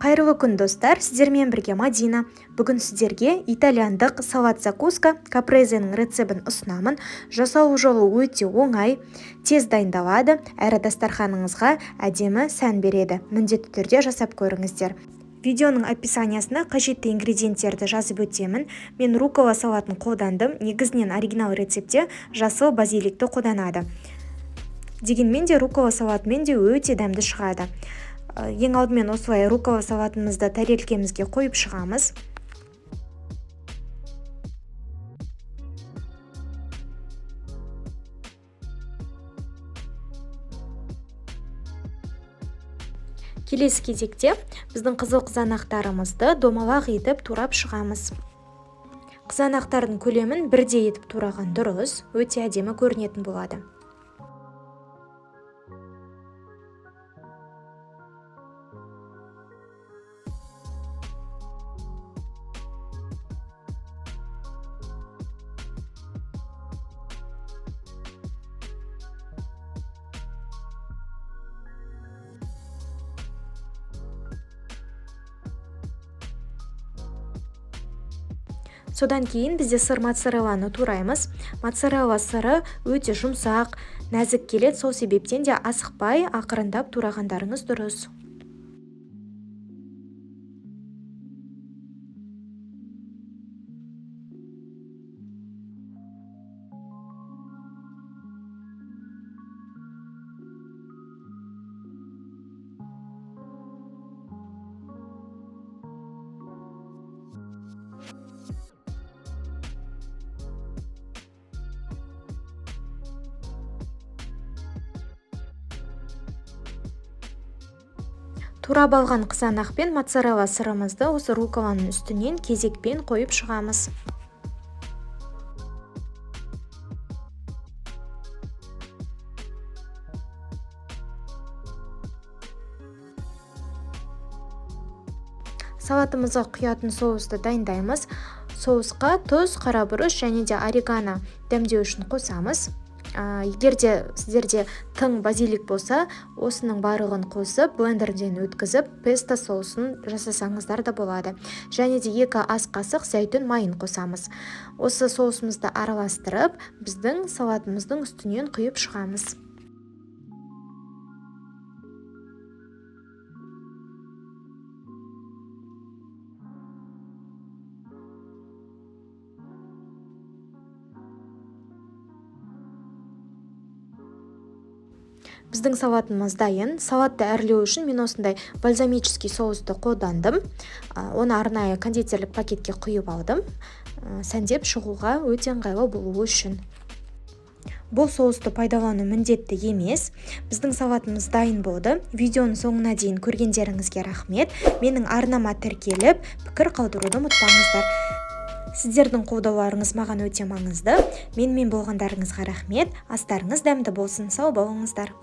Қайырлы күн, достар! Сіздермен бірге Мадина. Бүгін сіздерге итальяндық салат закуска капрезенің рецебін ұсынамын. Жасалу жолы өте оңай, тез дайындалады, әрі дастарханыңызға әдемі сән береді. Міндетті түрде жасап көріңіздер. Видеоның описаниясына қажетті ингредиенттерді жазып өтемін. Мен рукола салатын қолдандым. Негізінен оригинал рецептте жасыл базиликті қолданады. Дегенмен де рукола салатымен де өте дәмді шығады. Ең алдымен осылай рукола салатымызды тарелкемізге қойып шығамыз. Келесі кезекте біздің қызыл қызанақтарымызды домалақ етіп турап шығамыз. Қызанақтардың көлемін бірдей етіп тураған дұрыс, өте әдемі көрінетін болады. Содан кейін бізде сыр моцарелланы тураймыз. Моцарелла сыры өте жұмсақ, нәзік келеді, сол себептен де асықпай ақырындап турағандарыңыз дұрыс. Турап алған қызанақ пен моцарелла сырымызды осы руколаның үстінен кезекпен қойып шығамыз. Салатымызға құятын соусты дайындаймыз. Соусқа тұз, қара бұрыш және де орегано дәмдеу үшін қосамыз. Егер де сіздерде тың базилик болса, осының барлығын қосып, блендерден өткізіп, песто соусын жасасаңыздар да болады. Және де 2 ас қасық зәйтүн майын қосамыз. Осы соусымызды араластырып, біздің салатымыздың үстінен құйып шығамыз. Біздің салатымыз дайын. Салатты әрлеу үшін мен осындай бальзамический соусты қолдандым. Оны арнайы кондитерлік пакетке құйып алдым. Сәндеп шығуға өте ыңғайлы болуы үшін. Бұл соусты пайдалану міндетті емес. Біздің салатымыз дайын болды. Видеоның соңына дейін көргендеріңізге рахмет. Менің арнама тіркеліп, пікір қалдыруды ұмытпаңыздар. Сіздердің қолдауларыңыз маған өте маңызды. Менімен болғандарыңызға рахмет. Астарыңыз дәмді болсын. Сау болыңыздар.